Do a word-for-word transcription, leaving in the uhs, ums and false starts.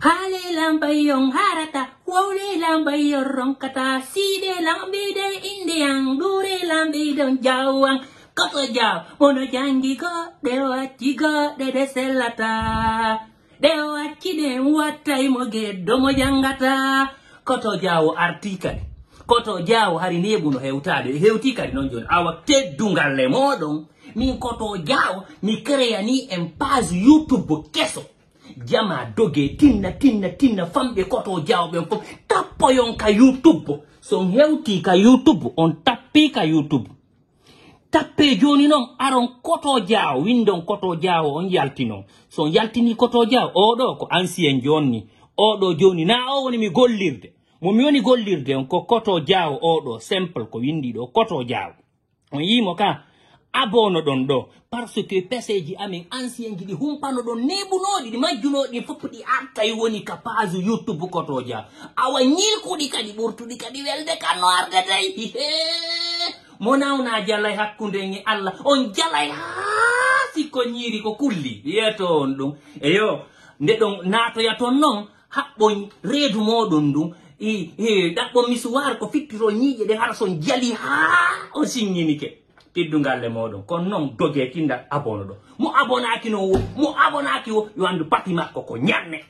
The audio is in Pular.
Haale lambayon harata, wawle lambayon ronkata, siide lambiɗe indiyan, ɗuure lambiɗon jawan. Koto jaw, mono jangi goɗɗe, o acci goɗɗe ɗe sellata. Ɗe o acci ɗen wattay mo geddo mo jangata. Koto jaw arti kadi. Koto jaw hari neeɓu no hewtaade. Hewti kadi non jooni. Awa teddungal e mooɗon. Min Koto jaw, mi créani en page YouTube keso. Jama doge, tinna, tinna, tinna, famɓe Koto jaw ɓen fof. Tappoyon ka YouTube. So on hewti ka YouTube, on tappi ka YouTube. Tappee jooni non, aron Koto Jaawo, winndon Koto Jaawo, on yaltinon. So on yaltinii Koto Jaawo, oo ɗoo ko ancien jooni. Oo ɗoo jooni, naa oo woni mi gollirde. Mo mi woni gollirde on ko Koto Jaawo oo ɗoo, simple ko winndii ɗoo, Koto Jaawo. On yii mo ka, abono ɗon ɗoo, parce que peseeji amen ancien ji ɗi humpano ɗon neeɓunooɗi, ɗi majjunooɗi, ɗin fof ɗi artay woni ka page YouTube Koto Jaawo. Awa ñilkuɗi kadi ɓurtuɗi kadi welde ka no arde dey. Hihee. Mo nawna jalay hakkunde en e Allah, on jalay haa si ko ñiiri ko kulli. Yeeto on ɗum. Eyo, nde ɗon naatoya ton non, haɓɓon reedu mooɗon ndun, i, i, ɗaɓɓon misuwaar ko fittiro ñiiƴe ɗen, hara son jali haa on siññinike. Teddungal e mooɗon. Kono non dogee kinda abono ɗo. Mo abonaaki non wo, mo abonaaki wo, yo anndu pati makko ko ñanne.